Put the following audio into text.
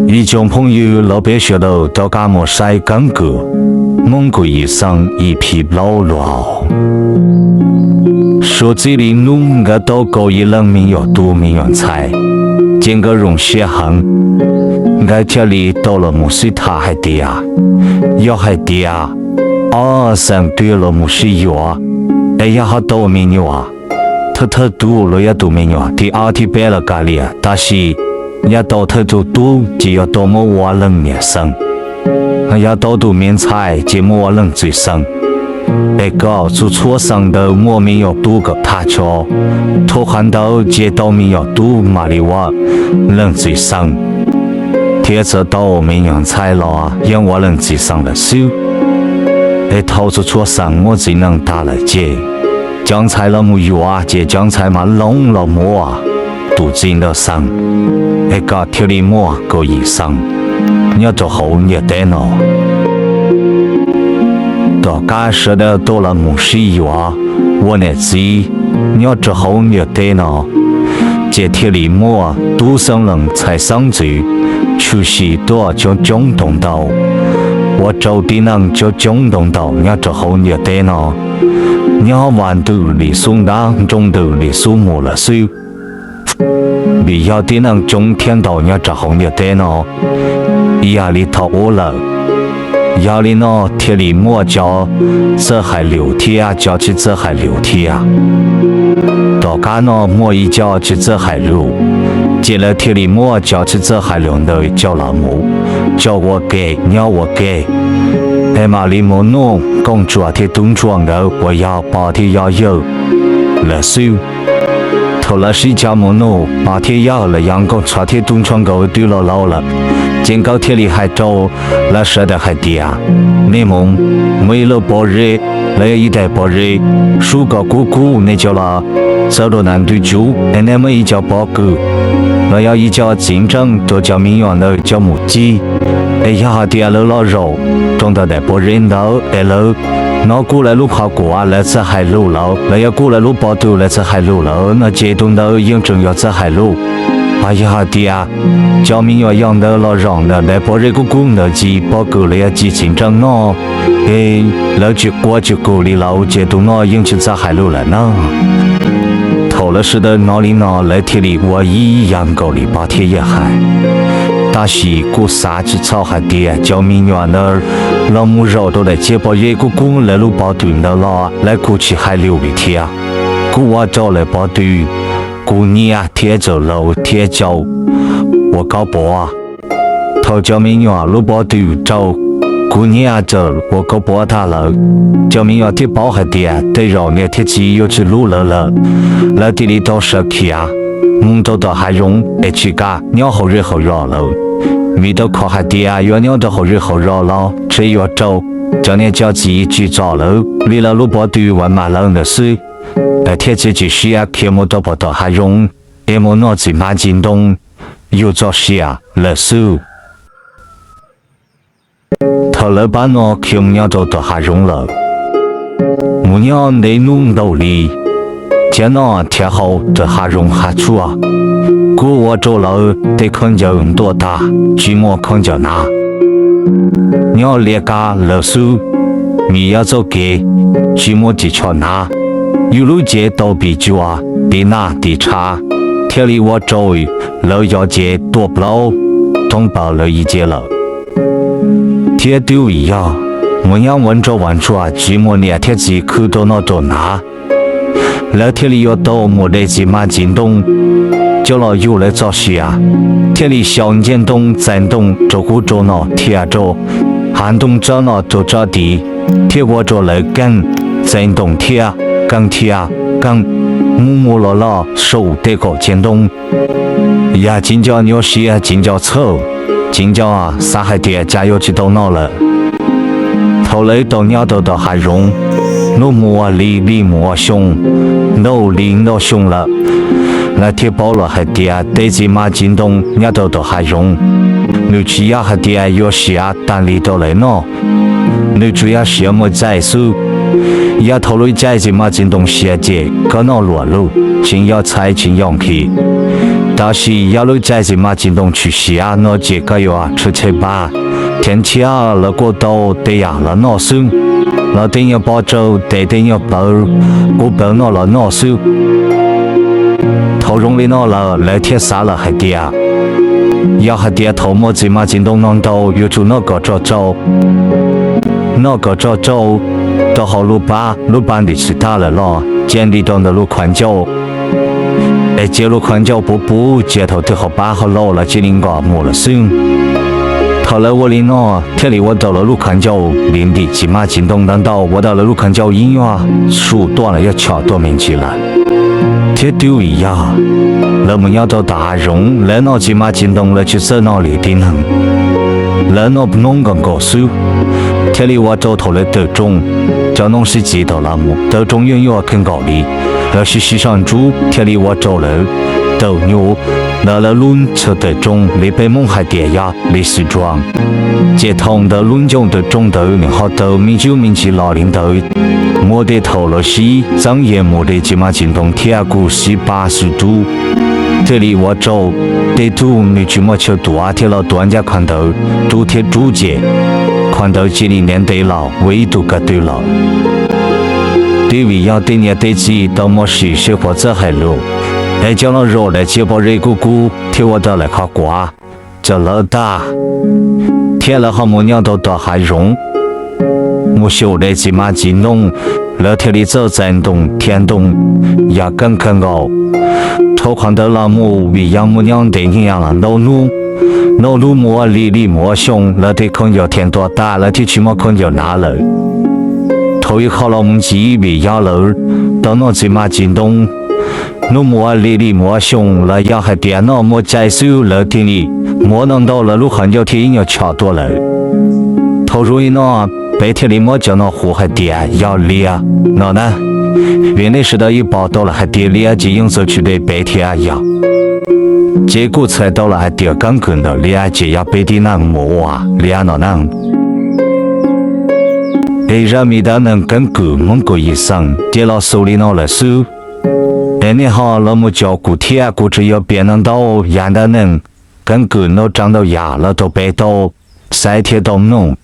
Ib tsoom phooj ywg los peb sawv daws rov qab mus saib keeb kwm Hmoob Kuv Yim Xeev ib phim plaub lus hauv. Suav txij li hnub nkawd tau kaum yim leej me nyuam tub me nyuam ntxhais, ces nkawd zoo siab heev. Nkawd thiaj li tau los mus sib tham hais tias, yog hais tias ob xeem twg los mus sib yuav, es yog ho tau me nyuam, thawj thawj tug los yog tus me nyuam thib ob thib peb los kav liam, tab sis yog tau thawj tug tub ces yuav tau muab ua leej niam xeev, yog tau tus me ntxhais ces muab ua leej txiv xeev. Es kom txhua txhua xeem ntawd muaj me nyuam tub kom thaj tsho, thaum qhov ntawd ces tau me nyuam tub mam li ua leej txiv xeev, thiab txawm tau me nyuam ntxhais los yeej ua leej txiv xeev lawm xwb. Es thaum txhua txhua xeem muaj txiv neej tag lawm ces cov ntxhais los mus yuav ces cov ntxhais mam li los muab tus txiv ntawd xeev, es kom thiaj li muaj kaum yim xeem nyob rau hauv ntiaj teb no. Tom qab sawv daws tuaj los mus sib yuav ua niam txiv nyob rau hauv ntiaj teb no, ces thiaj li muaj tub xeeb leej ntxhais xeeb ntxwv tshwm sim tuaj coob coob ntau ntau, ua rau tib neeg coob coob ntau ntau nyob rau hauv ntiaj teb no, nyob vas ntws li xub ntab, nroog ntws li xub mus lawm xwb. Vim yog tib neeg coob thiab ntau nyob rau hauv ntiaj teb no ib yam li thaum ub lawm. Yog li no thiaj li muaj cov txawj hais lus thiab cov tsis txawj hais lus thiab. Tom qab no muaj ib co tsis txawj hais lus, ces lawv thiaj li muab cov tsis txawj hais lus ntawd coj los mus tso ua ke nyob ua ke, es mam li mus nug nkauj ntsuag thiab tub ntsuag nkawd uas yog pog thiab yog yawg lawm xwb. Thaum lawv sib cav mus nug pog thiab yawg los yog nkauj ntsuag thiab tub ntsuag nkawd twb laus laus lawm, ces nkawd thiaj li hais rau lawv sawv daws hais tias, nej mus, muaj ib lub pob zeb los yog ib daim pob zeb, sub kom kub kub nej coj los txawb rau nram ntug tsuv, es nej muab ib co pob kws los yog ib co txiv ntseej rau cov me nyuam ntawd coj mus ci. Es yog hais tias lawv loj zaum rau ntawm daim pob zeb ntawd es lawv hnov kub lawv lub qhov kuav lawv txawj hais lus lawm, los yog kub lawv lub pob tw lawv txawj hais lus lawm no ces tus ntawd yeej tseem yog txawj hais lus. Ho yog hais tias cov me nyuam yaus ntawd los zaum ntawm daim pob zeb kub kub ntawd ci pob kws los yog ci txiv ntseej no, es lawv tsis quaj tsis qw li lawm ces tus no yeej tsis txawj hais lus lawm na. Thaum lawv sawv daws hnov li no lawv thiaj li ua ib yam nkaus li pog thiab yawg hais. Tab sis kuj xav tsis txhawj hais tias cov me nyuam ntawd los mus zaum rau daim ciaj pob zeb kub kub lawv lub pob tw ntawd los lawv kuj tsis hais lus li thiab. Kuj ua rau lawv pob tw kub hnyiab thiab txawm laus thiab caum ua kaub pov. Thaum cov me nyuam lub pob tw raug kub hnyiab txawm ua kaub pov tag lawm, cov me nyuam thiaj paub hais tias tej zaum niam thiab txiv yuav tsis hlub lawv lawm. Lawv thiaj li tau sawv khiav mus rau tom hav zoov es tsis kam nyob hauv zej hauv zos lawm, vim rau qhov hais tias yuav nyob rau hauv zej hauv zos los ntshe yuav raug cov niam cov txiv tsim txom lawv li lawv lub pob tw uas mam lawv ntawd xwb. Lawv thiaj txiav txim siab khiav mus rau pem tom hav zoov es mus noj txiv hmab txiv ntoo yug txoj sia lawm xwb. Thaum lawv pab no khiav mus nyob rau tom hav zoov lawm, mus nyob ntev hnub nkaus li, thiab noj thiab haus rau hav zoov hav tsuag, kuj ua rau lawv tej khaub ncaws ntuaj tag tsis muaj khaub ncaws hnav, nyob liab kab lawm xwb. Vim yog txoj kev tsis muaj ris tsho hnav, yus lub cev tau pim cua, tiv naj tiv tshav, thiaj li ua rau lawv cov cev tuaj plaub thoob plaws lawv ib ce lawm. Thiab twb vim yog mus nyob ua nroj ua ntsuag tsis muaj niam thiab txiv khwv rau noj rau hnav, lawv thiaj li yuav tau mus de txiv hmab txiv ntoo coj los yug lawv txoj sia, thiaj li xyaum ncej ntoo txais ntoo rau kub rau no thiab rau hav ntoo tsob no rau tsob tid, thiaj ua rau lawv keej txais ntoo thiab keej thiab keej, mus mus los los saum tej kaum tsev ntoo. Yog tsis nco nyuaj siab tsis nco txhawj, tsis nco xav hais tias cas yuav tsis tau noj lawm. Thaum lawv tau nyob rau tom hav zoov, hnub mus ua hli hli mus ua xyoo, ntau hli ntau xyoo lawm, lawv thiaj paub los hais tias tej txiv hmab txiv ntoo nyob rau tom hav zoov, nws tsis yog hais tias yuav siav tag li rau lawv noj, nws tsuas yog siav muaj caij xwb. Yog thaum lub caij txiv hmab txiv ntoo siav ces koj noj luam lug tsis nco txhais tsis nco nqhis, Tab sis yog lub caij txiv hmab txiv ntoo tshwm sim no ces koj yuav tshaib tshaib plab, thiab ntshai lawv kuj tau tej yam los noj xwb. Lawv tej nyuag pob tsawb, tej nyuag plawv, kuj plawv noj los noj xwb. Thaum zoo li no lawm lawv thiaj xav lawm hais tias, yog hais tias thaum muaj txiv hmab txiv ntoo no ntau yuav tsum noj kom tsau tsau, noj kom tsau tsau rau hauv lub plab, lub plab ntim tsis tag lawm los cia ntim rau ntawm lub khaub ncauj, es cia lub khaub ncauj puv puv cia thaum twg hauv plab hauv lauj los cia li nkaus mus lawm xwb. Thaum lawv ua li no thiaj li ua rau lawv lub khaub ncauj li ntim txiv hmab txiv ntoo ntau ntau ua rau lawv lub khaub ncauj yeej yuav su tuaj los yog chom tuaj me ntsis lawm. Thiab twb vim yog lawv mus nyob rau tom hav zoov, lawv noj txiv hmab txiv ntoo lawv tsis txawj noj li tib neeg, lawv noj noob nkaus nkaus xwb, thiaj li ua rau thaum lawv tawm rooj, cov noob sib txiv tau los mus tawm rooj yuj nyuaj kawg nkaus li. Lawv sib sib soj ntsuj thiaj li ua rau lawv tawm nyuj ntawm lawv lub chaw tawm rooj li peb Hmoob hais tias yog li xwm tsuag. Ces thaum ntawd lub ncauj tawm rooj ntawd nws ho tawm me ntsis me ntsis los li ntawd, muaj tej thaum lawv sib txeeb yees mus li txiv hmab txiv ntoo thiab kuj sib pab sib rub, thiaj li ua rau tej tug nws tsis muaj chaw tuav thiaj los tuav ncaj qhov ntawd, rub thiab rub ces qhov ntawd cia li ntev ntev los ua ib tug ko tw los. Twb vim yog tej niam tej txiv tau muaj sim sib qhuav txawj hais lus, es cov los zaum daim txiaj pob zeb kub kub thiab ua rau lawv qhov quav txawm lawv tag, thiab lawv ho mus nyob rau tom hav zoov, mus xyaum daim txiv hmab txiv ntoo, lawv thiaj li txawj txais ntoo thiab ntoo yam keej kawg nkaus. Dhau qhov ntawd los mus vim yog mus nyob ntev nyiaj los ntau hnub, ntau hnub mus ua hli li mus ua xyoo, lawv tej khaub ncaws thiaj ntuag tag, lawv thiaj tsis muaj khaub ncaws hnav lawm. Thaum ib qho los mus ntxiv vim yog lawv tau noj txiv hmab txiv ntoo, hnub mus ua hli li mus ua xyoo los yog hais tias noj muaj cai xwb lawv thiaj li muab noj ntau lawv lub qhov ncauj thiaj ib nyuag chom tuaj lawm. Thaum zoo li no peb thiaj li muab cov no hu hais tias yog liab no na. Vim nej sawv daws yeej pom tau lawm hais tias liab ces yeej txawv tsis deb peb thiab yog, ces kuj txhais tau lawm hais tias keeb kwm ntawm liab ces yog peb tib neeg mus ua liab no na. Es zaj me dab neeg keeb kwm Hmoob Kaus Yim Xeem ces los xaus li no lawm xwb. Es nej ho los mus caum kuv thiab, kuv tseem yuav piav ntau ntau yam dab neeg keeb kwm ntau tsav ntau yam los rau peb tau saib thiab tau mloog.